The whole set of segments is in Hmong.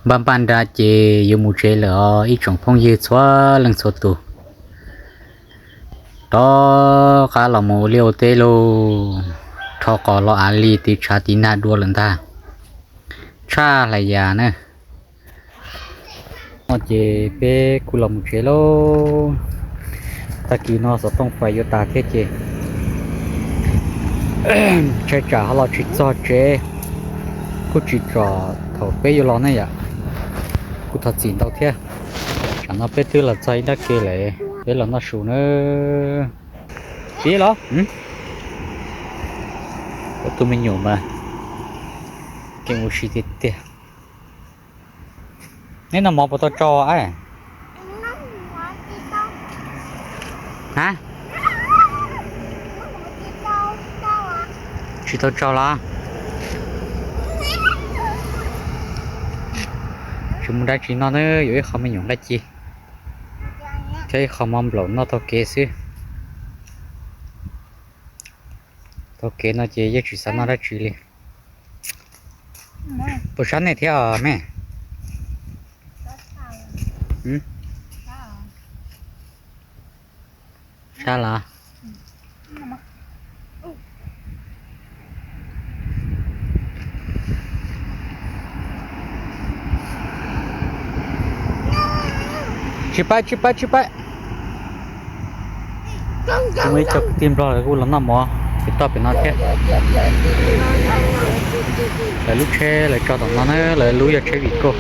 Npaj npaj nra ces yuav mus tsev lawm os ib tsoom phooj ywg txhua leej txhua tus. Rov qab los mus ua liaj ua teb lauj, rho qos los av li tiv tshav tiv nag dua lawm ntag. Tshaj hlais yas na. No ces peb kuj los mus tsev lauj. Tag kis no xov tooj fais yuav tas thiab ces tshaib tsam ho los tsis txog tsev, kuj tsis txog thaum peb yuav los ne yom. Kuj thov txim ntau thiab. Tsam no peb twb los txog ib nrab ke lawm, peb los noj su na. Pib los. Ua tus me nyuam mas keej ua si tiag tiag. Neb noj mov puas tau tsau a? Ha? Tsis tau tsau los? Tsis muaj dab tsi noj na, yuav ib qho me nyuam nqaij ci thiab ib qho mov nplaum noj taug kev xwb. Taug kev no ces yeej tsis xav noj dab tsi li. Puas sab nej thiab os me? Sab los? Tsis paib, tsis paib, tsis paib. Muaj ib co kwv tij Nplog lawv kuj los noj mov pem toj pem no thiab. Lawv lub tsheb lawv tso tom no na, lawv lub yog tsheb Vigo.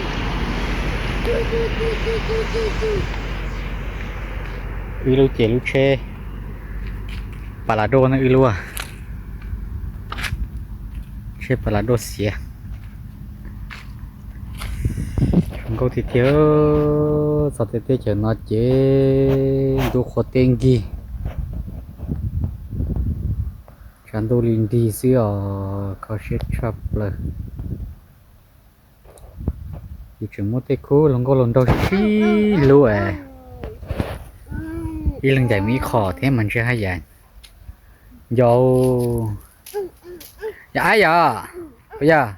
Wb lub ces lub tsheb Palado na, wb lub tsheb Palado xiav. Zoo nkauj tiag tiag, txog tej teb chaws no ces ntuj qhua teb nkig, tshav ntuj li nrig xwb os, kho siab tshaj plaws. Ces tseem muaj tej khub hluas nkauj hluas nraug sib hlub es ib leeg ncaim mus ib qho thiab mas ntshe haj yam nco. Yog ab yog, puas yog?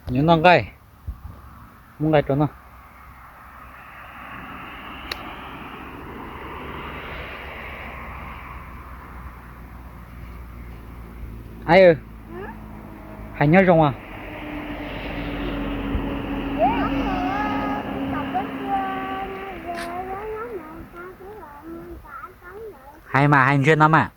Nyob noj nqaij, muab nqaij rau noj. Ab, hais nyob zoo os. Hais mas, hais ntsia no mas.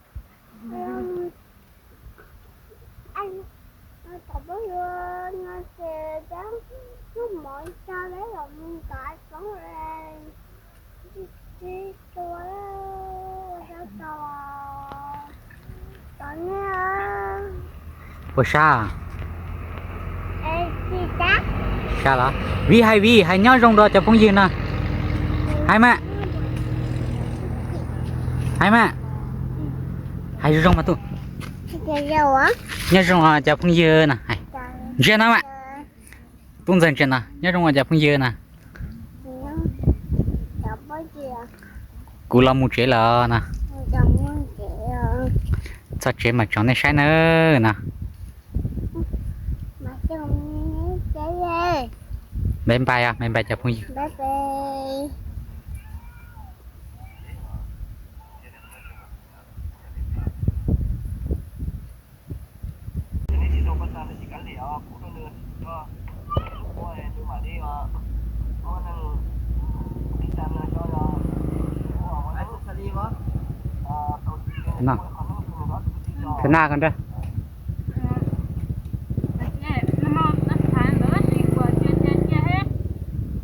Puas sab? Sab los? Vij hais, Vij hais nyob zoo rau cov phooj ywg no. Hais mas. Hais mas. Hais zoo zoo mas tuj. Nyob zoo cov phooj ywg no. Ntsia no mas. Tub ntxawg ntsia no, nyob zoo cov phooj ywg na. Kuv los mus tsev lawm na. Txog tsev mas tsoom nej saib nawb no. Bye bye os, bye bye cov phooj ywg. Phe naj ko nrag.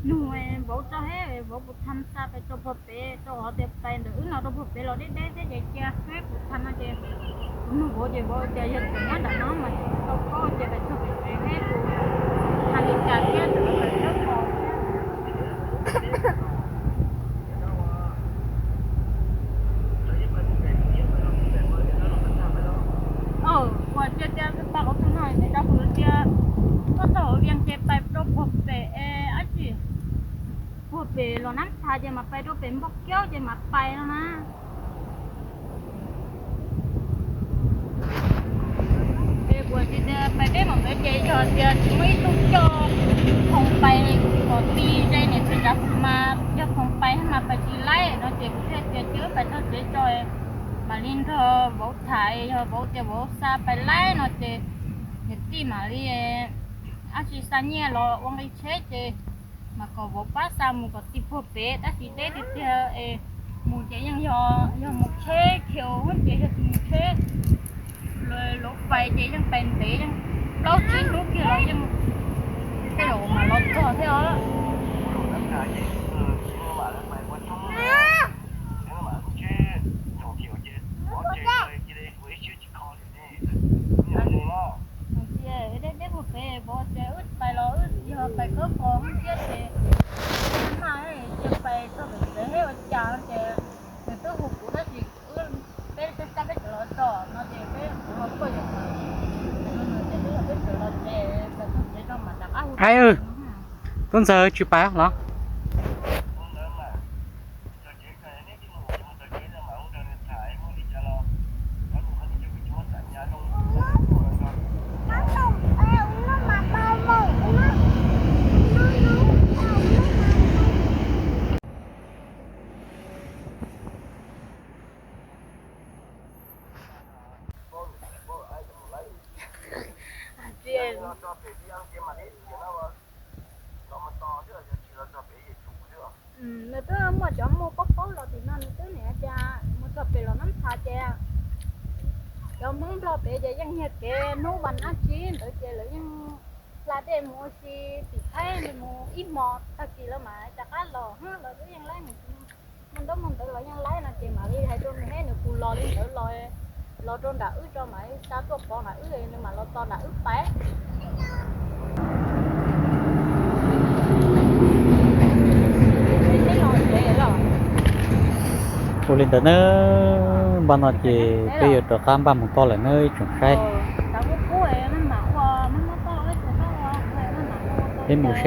Nug vauv tso he, vauv puas tham xa pes rau puag pem, rau qhov tias pais ntawm wb no rau puag pem los deb deb thiab ces cia peb puas tham no ces kuv nug vauv ces vauv tias yog tseem nyob nram no mas tsis tau paub ces pais txog pem pem thiab kuv tham li cas thiab tseem pais thiab ko thiab. Kuv tias tias pais qhov twg no thiaj cov kuv tias koj txog hauv Vias ces pais rau puag pem es dab tsi, puag pem los Nab Thas. Ces mas pais rau pem Npauj Kiaub ces mas pais no na. Ces kuv tsis tias pais deb mus ntawd ces yog tias tsis muaj ib tug coj Phoo pais kom ti ze niam txiv nrad kuv mas yog Phoo pais mas pais tsis laib no ces kuv thiaj tias cia wb pais txog tsev tso mam li nrog vauv tham, yog vauv tias vauv xa pais laib no ces niam tij mam li dab tsi xa nyiaj los ua nqi tsheb ces mas kom vauv pab xa mus kom ti puag pem tab sis deb tiag tiag es mus ces yeej yog, yog mus tsheb khiaus ces yog tsis mus tsheb lub fais ces yeej pais ntev yeej plaub tsib hnub kiag los yeej tej zaum mam los txog thiab os. Deb deb puag pem vauv tias wb pais los wb yog pais khawb kos thiab ces mas cia pais txog pem tsev thiab ua cas ces nws twb hu kuv tab sis wb peb peb sab peb sawv los tso no ces peb kuv los kuaj yom, ces peb yog peb sawv los ces pais txog tsev no mam rov qab hu. Tub Ntxawg tsis pais los? Nws twb muaj cov muag paub paub los tim no nws twb niam cas mus txog pem los nab nphav ces cov Hmoob Nplog pem ces yeej nyiag kev hnub vas dab tsi ntawd ces lawv yeej hla dej mus ua si tim Thaib mus ib hmos tag kis lawv mam rov qab los, lawv twb yeej laib mus, muaj ntaub muaj ntawv los yeej laib no ces mam li hais rau nws thiab nws kuj los li ntawd los, los rau nram wb tso mam li xa tuaj pov nram wb nws mam los tos nram wb pais. Ua li ntawd na, npaj no ces peb yuav rov qab npaj mus toj lawm na ib tsoom saib. Peb mus saib.